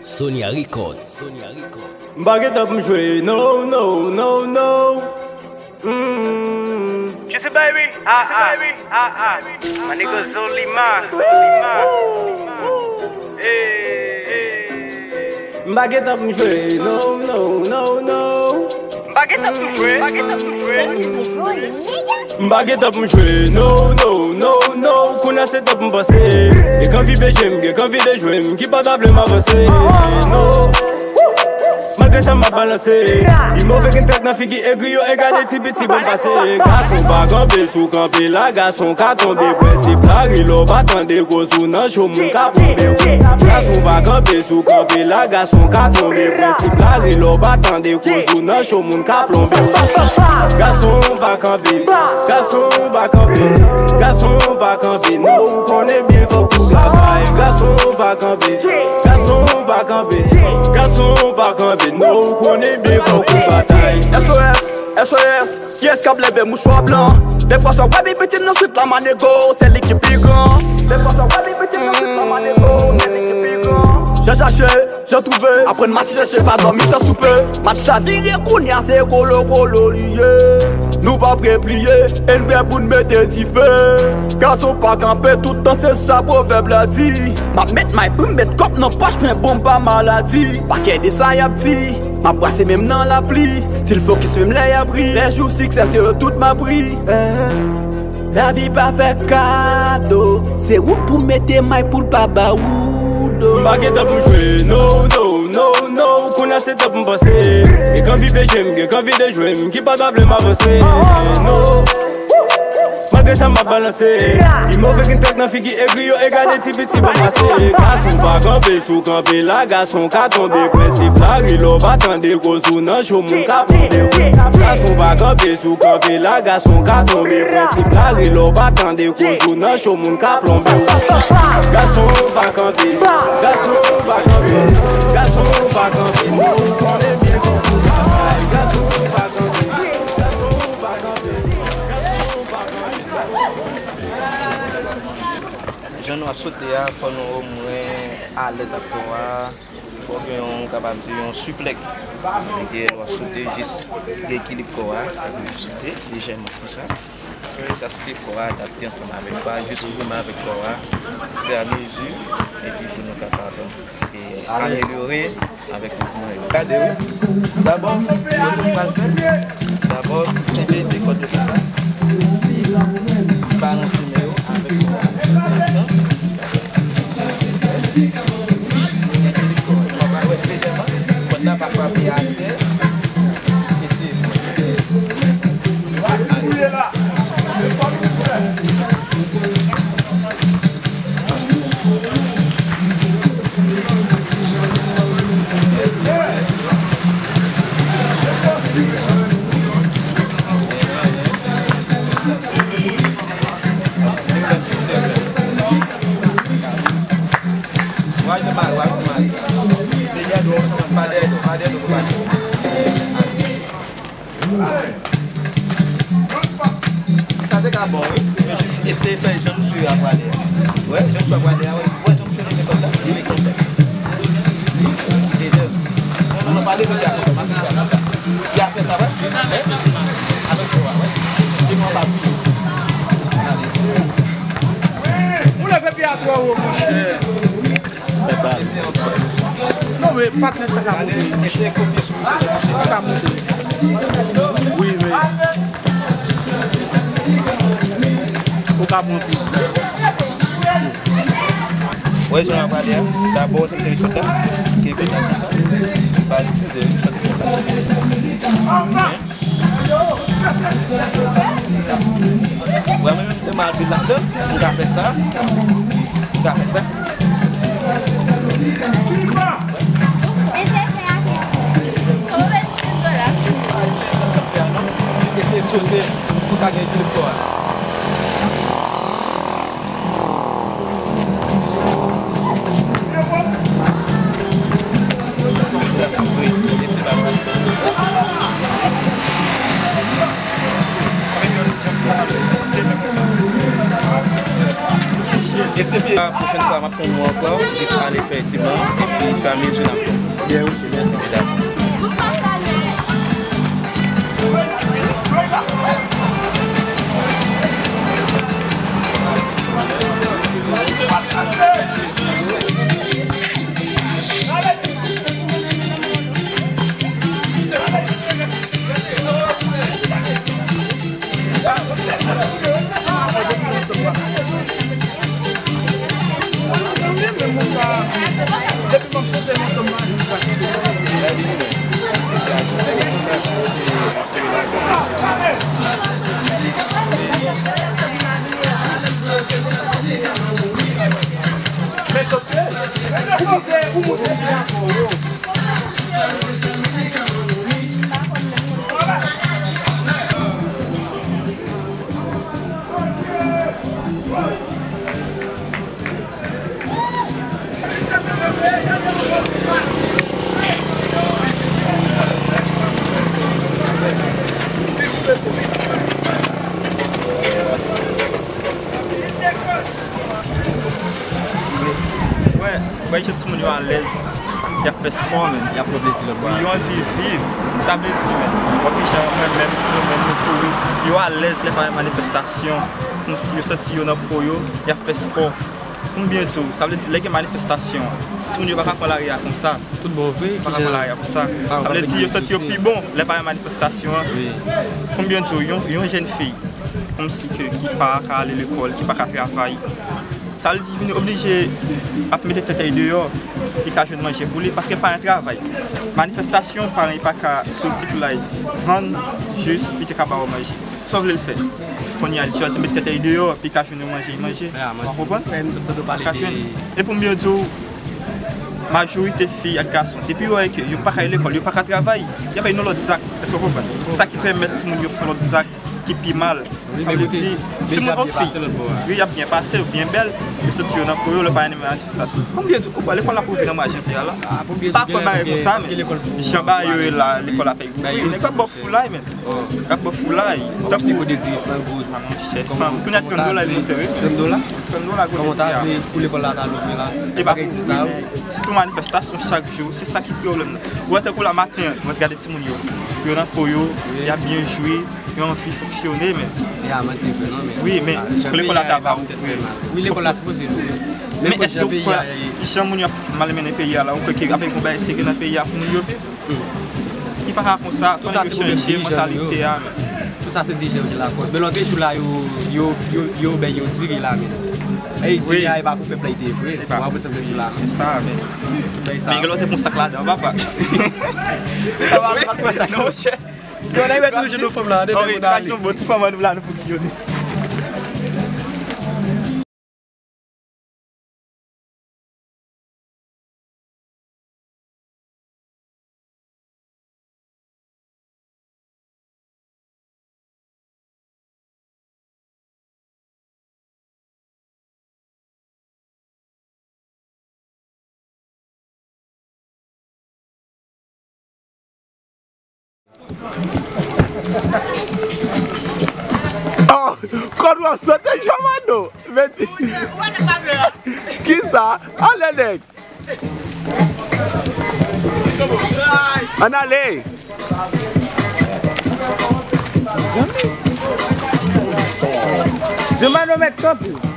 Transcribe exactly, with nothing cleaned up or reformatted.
Sonia Record. Sonia Record. M pa gentan pou m jwe, no, no, no, no. Mm. Juicy baby, ah, ah, ah, ah. My nigga Zolima, Zolima. Hey, hey. M pa gentan pou m jwe, no, no, no, no. M pa gentan pou m jwe, m pa gentan pou m jwe. M pa gentan pou m jwe, no, no, no, no. Kounye a se tan pou m panse. Gen k anvi beje m, gen k anvi dejwe m, ki pa ta vle m avanse, no. Malgre sa m ap balanse. Li move gen tèt nan figi egri yo, e gade ti piti bon pase. Gason pa kanpe, si w kanpe la, gason ka tonbe. Prensip lari, lè w pa tande koz ou nan cho, moun ka plonbe. Gason pa kanpe, si w kanpe la, gason ka tonbe. Prensip lari, lè w pa tande koz ou nan cho, moun ka plonbe. Gason pa kanpe, gason pa kanpe, gason pa kanpe. No, ou konnen byen fòk ou travay. Gason pa kanpe, gason pa kanpe, gason pa kanpe. No, ou konnen byen fòk ou batay. S O S, S O S, kiyès k ap leve mouchwa blan? Defwa sa w wè bibitine nan swit la, my nigga, se li ki pi gran. Defwa sa w wè bibitine nan swit la, my nigga, se li ki pi gran. Jan chache, jan twouve, aprann mache chèche, pa dòmi san soupe. Match la vire kounye a, se kolo kolo li ye. Nou p ap repliye, e n prè pou n mete dife. Gason pa kanpe, tout tan se sa pwovèb la di. M ap met may pou m met kòb nan pòch, men bon pa maladi. Pa kè de sa y ap di. M ap brase menm nan lapli, still fokis menm lè y ap ri. Lè jou siksè se yo tout m ap ri. Eh, lavi pa fè kado, se ou pou mete may pou l pa ba ou do. M pa gentan pou m jwe, no, no, no, no. Kounye a se tan pou m panse. Gen k anvi beje m, gen k anvi dejwe m, ki pa ta vle m avanse, no. Malgre sa m ap balanse. Li move gen tèt nan figi egri yo, e gade ti piti bon pase. Gason pa kanpe, si w kanpe la, gason ka tonbe. Prensip lari, lè w pa tande koz ou nan cho, moun ka plonbe. Gason pa kanpe, si w kanpe la, gason ka tonbe. Prensip lari, lè w pa tande koz ou nan cho, moun ka plonbe. Gason pa kanpe, gason pa kanpe, gason pa kanpe. Ou konnen byen fòk ou travay. Gason pa kanpe, gason pa kanpe. Jan nou ap sote a, fò nou omwen alèz ak kò a. Fò gen yon, kapab di, yon siplèks. Epi lè w ap sote, jis gen ekilib kò a, epi w sote lejèman konsa. Epi sa se kò a adapte ansanm avèk kò a, jis goumen avèk kò a, ofiramezu, epi pou nou kapab, e, amelyore avèk mouvman yo. Gade wi. Dabò, sa nou pral fè, dabò, kenbe de kòd yo konsa. Balanse men yo avèk kò a. Konsa. Kòd la pa frape atè. Eseye. Sa te ka bon, wi. Men jis eseye fè jan m sou a prale a. Wè, jan m sou a prale a, wè. Wè, jan m sou leve kòd la, li met konsa. Deja. Non, non, non, pa leve pye a konsa, pa leve pye a konsa. Li a fè sa, wè. Wè. Avèk kò a, wè. Li pran pa pye. Ou leve pye a twò wo, monchè. Non, men patnè sa ka monte. Sa ka monte. Wi, men. Ou ka pran plis. Wè, jan ap pale a. Dabò, se te chita. Ki kontan konsa. Pa itilize, wi. Wè, mwen menm, te mal vin ladan, m ka fè sa. M ka fè sa. Eseye fè atè. Kòman w vle di m do la? Eseye fè sa fè a non. Eseye sote pou ka gen ekilib kò a. Eseye pwochèn fwa m ap tann ou ankò, jis ale fè ti ban, epi fè amizman ankò. Byen, ok, mèsi. Dakò. Wè, wè, jan timoun yo alèz, y ap fè spò, menm. Y ap pran plezi lòt bò a. Yo anvi viv. Sa vle di, menm, w ap wè jan mwen menm, nou menm, nou kouri. Yo alèz lè pa gen manifestasyon. Kòmsi yo santi yo nan po yo, y ap fè spò. Pou m byen di w, sa vle di lè gen manifestasyon, timoun yo pa ka pran lari a konsa. Tout bon vre, pa ka pran lari a konsa. Sa vle di yo santi yo pi bon lè pa gen manifestasyon an. Wi. Pou m byen di w, yon, yon jèn fi, kòmsi ke ki pa ka ale lekòl, ki pa ka travay. Sa vle di vin oblije ap mete tèt li deyò, li ka jwenn manje pou li, paske pa gen travay. Manifestasyon, paran li pa ka soti pou l al vann, jis li te ka ba yo manje. Sa w vle l fè? Kounye a, li chwazi met tèt li deyò, epi li ka jwenn yon manje, li manje. Ou konprann? Li ka jwenn. E pou m byen di w, majorite fi ak gason, depi yo wè ke yo pa ka al lekòl, yo pa ka travay, y ap bay yon lòt zak. Èske w konprann? Se sa ki pèmèt timoun yo fè lòt zak ki pi mal. Sa vle di, timoun, yon fi, wi, y ap byen pase, yo byen bèl, yo santi yo nan po yo, lè pa gen manifestasyon. Pou m byen di w, ou kwè lekòl la pou vin nan mwa janvye a la? Pa kwè bagay konsa, men jan bagay yo ye la, lekòl la pèk. Wi, nèg ap ba w foulay, men. Ap ba w foulay. Tankou kote diri san goud. Ah, monchè, san goud. Kounye a trant dola li moute, wi. Trant dola? Trant dola kote diri a. Pou lekòl la ta louvri la. E pa pou vre, men. Sitou manifestasyon chak jou, se sa ki pwoblèm nan. Ou wè tankou la maten an, mwen te gade timoun yo. Yo nan po yo, y ap byen jwe, yo anvi fonksyone, men. Ya, manti vre, non, men. Wi, men pou lekòl la ta va ouvri. Wi, lekòl la sipoze louvri. Men èske w kwè, jan moun yo ap malmennen peyi a la, ou kwè ke ap gen yon bagay serye nan peyi a pou moun yo viv? Ki pa ka konsa, fò nèg yo chanje mantalite a, men. Tout sa se dirijan yo ki lakòz. Men lòt jou la, yo, yo, yo, yo bay yo diri la, men. Ey, diri a, e pa pou pèp la, li te vre. Ou pa konprann sa m vle di la. Se sa, men. Men gen lòt te pran sak ladan, papa. Sa va, pa t pran sak. Non, monchè. Yo, nèg yo toujou nou fanm la, de men moun ale. Bon, ti fanm an nou la, nou fonksyone. Oh, kòd w ap sote, Jomano. Medi. Kisa? Ale, nèg. Ann ale. Zanmi. Jomano mèt kanpe.